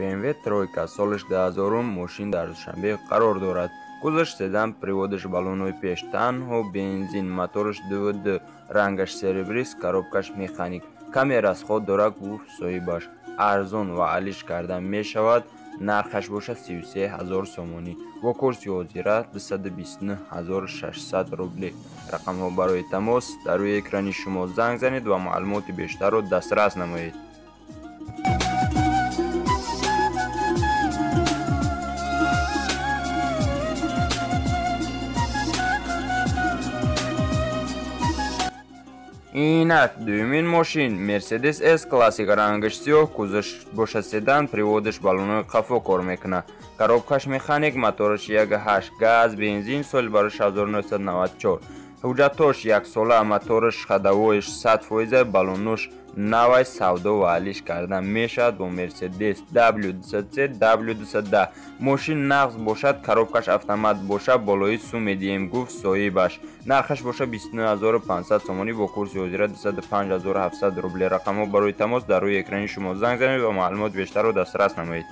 BMW Тройка, солаш 2000, мошин дар Душанбе қарор дорад. Кузовш седан, приводаш баллонҳои пеш, танҳо бензин, мотораш 2.2, рангаш серебрист, коробкаш механик. Каме расход дорад, гуфт соҳибаш. Арзон ва алиш карда мешавад, нархаш бошад 33 000 сомонӣ. Бо курси ҳозира 229 600 рубле. Рақамҳо барои тамос дар рӯи экрани шумо. Занг занед ва маълумоти бештарро дастрас намоед. Инак дуюмин мошин Mercedes S Classic, рангаш сиёҳ, кузовш бошад седан, приводаш баллонҳои қафо кор мекунад. Коробкаш механик, мотораш 1.8, газ, бензин, соли барои 1994. Ҳуҷҷатош яксола, мотораш ходовоиш 100%, баллонош навай, савдо ва алиш карда мешавад бо Mercedes W203 W210. Мошин нағз бошад, коробкаш автомат бошад, болои сум медиҳем, гуфт соҳибаш. Нархаш бошад 29 500 сомонӣ, бо курси ҳозира 205 700 рубле. Рақамҳо барои тамос дар рӯи экрани шумо. Занг занед ва маълумоти бештарро дастрас намоед.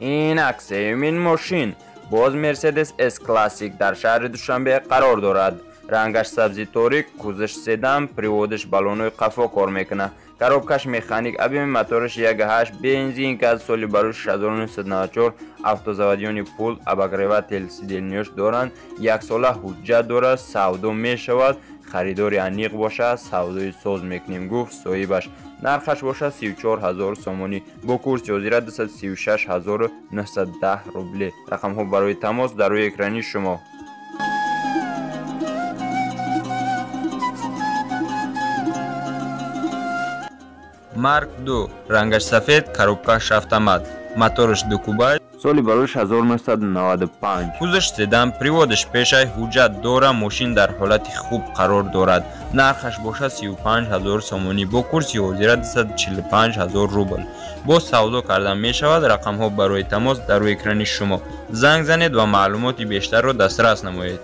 Инак сеюмин мошин боз Mercedes S Classic дар шаҳри Душанбе қарор дорад. Рангаш сабзи торик, кузовш седан, приводаш баллонҳои қафо кор мекунад. Коробкаш механик, объеми мотораш 1.8, бензин, газ, соли барои 1994, автозаводиони пул, обогреватель сидельниёш доранд, яксола ҳуҷҷат дорад, савдо мешавад, харидори аниқ бошад, савдои соз мекунем, гуфт соҳибаш. Нархаш бошад 34 000 сомонӣ, бо курси ҳозира 236 910 рубле. Рақамҳо барои тамос дар рӯи экрани шумо. Марк 2, рангаш сафед, коробкаш автомат, мотораш 2 куба, соли барои 1995. Кузовш седан, приводаш пешай, ҳуҷҷат дора, мошин дар ҳолати хуб қарор дорад. Нархаш бошад 35 000 сомонӣ, бо курси ҳозира 245 000 рубл. Боз савдо карда мешавад. Рақамҳо барои тамос дар рӯи экрани шумо. Занг занед ва маълумоти бештарро дастрас намоед.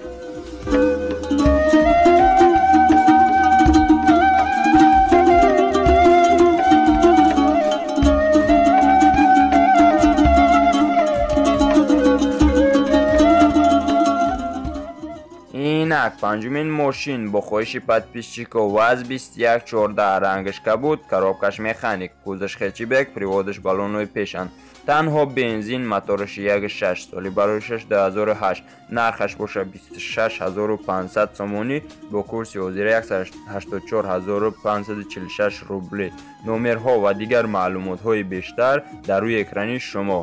Инак панҷумин мошин бо хоҳиши подписчико ВАЗ 2114, рангаш кабуд, коробкаш механик, кузовш хетчбек, приводаш баллонҳои пешанд, танҳо бензин, мотораш 1.6, соли барои 2008, нархаш бошад 26 500 сомонӣ, бо курси ҳозира 184 546 рубле. Номерҳо ва дигар маълумотҳои бештар дар рӯи экрани шумо.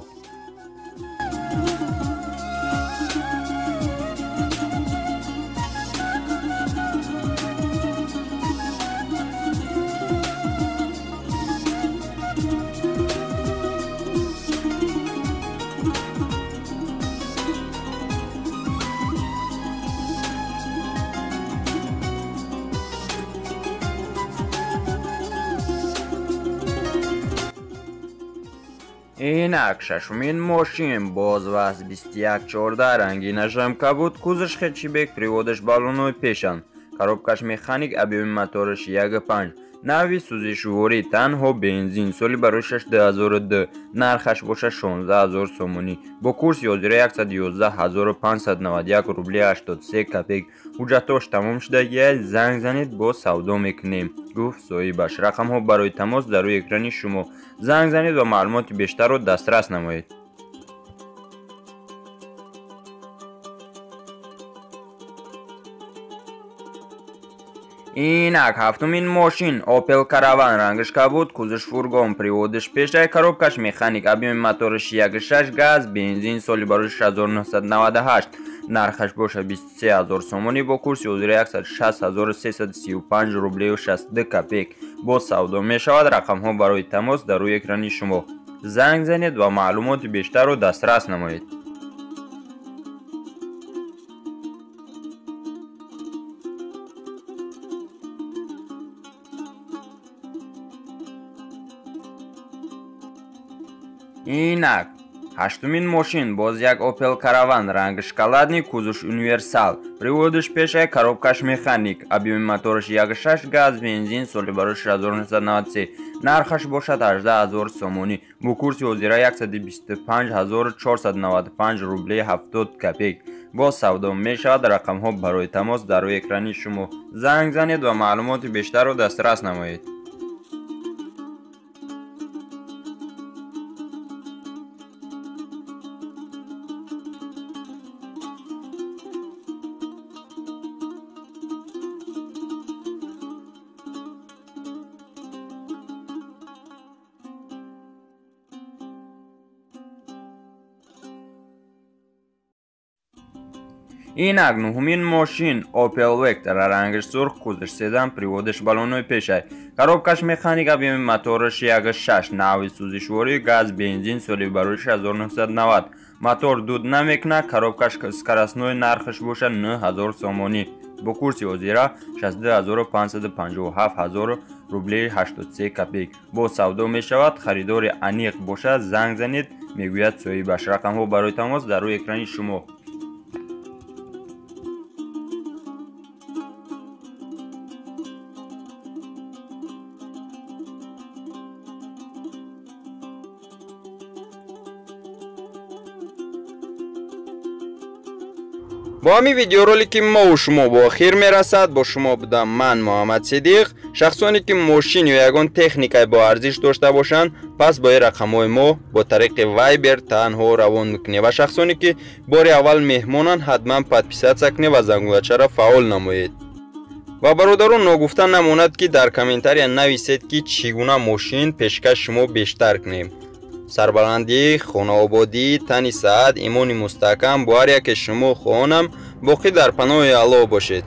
Инак шашумин мошин боз ВАЗ 2114, ранги нажам кабуд, кузовш хетчбек, приводаш баллонҳои пешанд, коробкаш механик, объеми мотораш 1.5, нави сӯзишворӣ, танҳо бензин, соли барои 2002, нархаш бошад 16 000 сомонӣ, бо курси ҳозира 111 591 рубли 83 копек. Ҳуҷҷатош тамом шудагиаст, занг занед, боз савдо мекунем, гуфт соҳибаш. Рақамҳо барои тамос дар рӯи экрани шумо. Занг занед ва маълумоти бештарро дастрас намоед. Инак ҳафтумин мошин Opel Caravan, рангаш кабуд, кузовш фургон, приводаш пешай, коробкаш механик, объеми мотораш 1.6, газ, бензин, соли барои 1998, нархаш бошад 23 000 сомонӣ, бо курси ҳозира 160 335 рублею 62 копек. Боз савдо мешавад. Рақамҳо барои тамос дар рӯи экрани шумо. Занг занед ва маълумоти бештарро дастрас намоед. Инак ҳаштумин мошин боз як Opel Caravan, ранги шоколадный, кузовш универсал, Приводиш пешай, коробкаш механик. Объеми мотораш 1.6 газ, бензин, соли барош 1993. Нархаш бошад 18 000 сомонӣ. Бо курси ҳозира 125 495 рубле 70 копеек. Боз савдо мешавад. Рақамҳо барои тамос дар рӯи экрани шумо. Занг занед ва маълумоти бештарро дастрас намоед. Инак нуҳумин мошин Opel Vectra, рангаш сурх, кузовш седан, приводаш баллонҳои пешай. Коробкаш механик, объеми мотораш 1.6, нави сӯзишворӣ, газ, бензин, соли бароиш 1990. Мотор дуд намекунад, коробкаш скоростной, нархаш бошад 9000 сомонӣ. Бо курси ҳозира 62557 ҳазор рубле 83 копеек. Боз савдо мешавад. Харидори аниқ бошад, занг занед, мегӯяд соҳибаш. Рақамҳо барои тамос дар рӯи экрани шумо. Бо ҳамин видеоролики мо шумо бо охир мерасад. Бо шумо будам ман Муҳаммад Сидиқ. Шахсоне ки мошин ё ягон техникаи бо арзиш дошта бошанд, пас бо ин рақамҳои мо бо тариқи Viber танҳо равон мекунед ва шахсоне ки бори аввал меҳмонанд, ҳатман подписаться кунед ва зангулачаро фаъол намоед. Ва бародарон, ногуфта намонад ки дар комментария нависед ки чӣ гуна мошин пешкаш шумо бештар кунем. Сарбаландӣ, хонаободӣ, тани саат, имони мустаҳкам бо ҳар яке шумо хоҳонам. Боқӣ дар паноҳи Аллоҳ бошед.